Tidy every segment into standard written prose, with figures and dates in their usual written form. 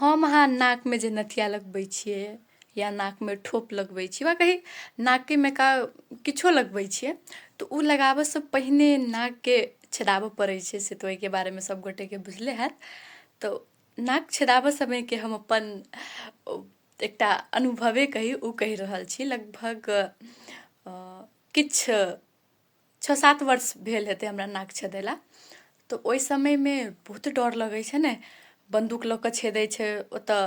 हम अहाँ नाकमे जे नथिया लगबै छियै या नाकमे ठोप लगबै छियै वा कही नाकेमे का किछो लगबै छियै, तऽ ओ लगाबऽसँ पहिने नाकके छेदाबऽ पड़ै छै। से तऽ ओहिके बारेमे सब गोटेके बुझले हैत। तऽ नाक छेदाबऽ समयके हम अपन एकटा अनुभवे कही ओ कहि रहल छी। लगभग किछु 6-7 वर्ष भेल हेतै हमरा नाक छेदेला। तऽ ओहि समयमे बहुत डर लगै छै ने, बन्दूक लऽ कऽ छेदै छै ओतऽ।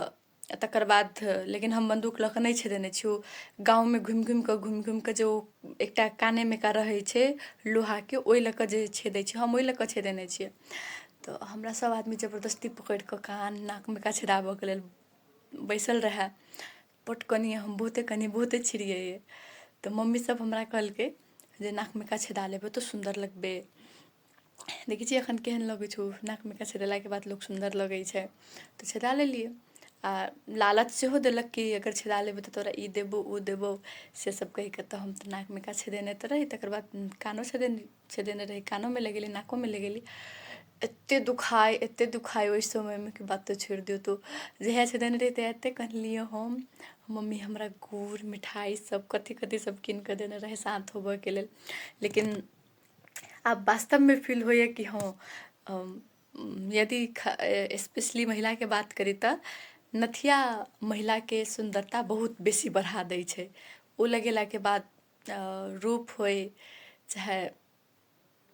तकर बाद लेकिन हम बन्दूक लऽ कऽ नहि छेदेने छी। ओ गाँवमे घुमि घुमि कऽ, घुमि घुमि कऽ जे ओ एकटा कानेमे का रहै छै लोहाके, ओहि लऽ कऽ जे छेदै छै, हम ओहि लऽ कऽ छेदेने छियै। तऽ हमरा सब आदमी जबरदस्ती पकड़ि कऽ कान नाकमे का छेदाबऽके लेल बैसल रहए। बड्ड कनियै हम, बहुते कनियै, बहुते छिड़ियैयै। तऽ मम्मी सब हमरा कहलकै जे नाकमे का छेदा लेबै तऽ सुन्दर लगबै, देखै छियै एखन केहन लगै छौ। नाकमे का छेदेलाके बाद लोक सुन्दर लगै छै। तऽ छेदा लेलियै आ लालच सेहो देलक कि अगर छेदा लेबै तऽ तोरा ई देबौ, ओ देबौ, से सब कहि कऽ। तऽ हम तऽ नाकमे का छेदेने तऽ रही, तकर बाद कानो छेदेने छेदेने रही। कानोमे लगेली, नाकोमे लगेली। एतेक दुखाइ, एतेक दुखाइ ओहि समयमे कि बाते छोड़ि दियौ। तऽ जहिया छेदेने रही तहिया एतेक कनलियै हम। मम्मी हमरा गुड़ मिठाइ सब कथी कथी सब कीन कऽ देने रहै शान्त होबऽके लेल। लेकिन आब वास्तवमे फील होइए कि हँ, यदि स्पेशली महिलाके बात करी तऽ नथिया महिलाके सुन्दरता बहुत बेसी बढ़ा दै छै। ओ लगेलाके बाद रूप होइ चाहे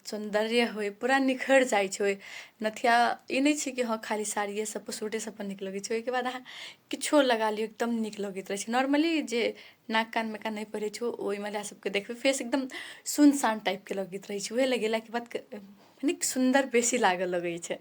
सौन्दर्य होइ, पूरा निखरि जाइ छै ओहि नथिया। ई नहि छै कि हँ, खाली साड़िए सभपर, सूटे सभपर नीक लगै छै। ओहिके बाद अहाँ किछो लगा लियौ, एकदम नीक लगैत रहै छै। नॉर्मली जे नाक कानमे का नहि पहिरै छै, ओहि महिला सभके देखबै फेस एकदम सुनसान टाइपके लगैत रहै छै। उएह लगेलाके बाद कनिक सुन्दर बेसी लागऽ लगै छै।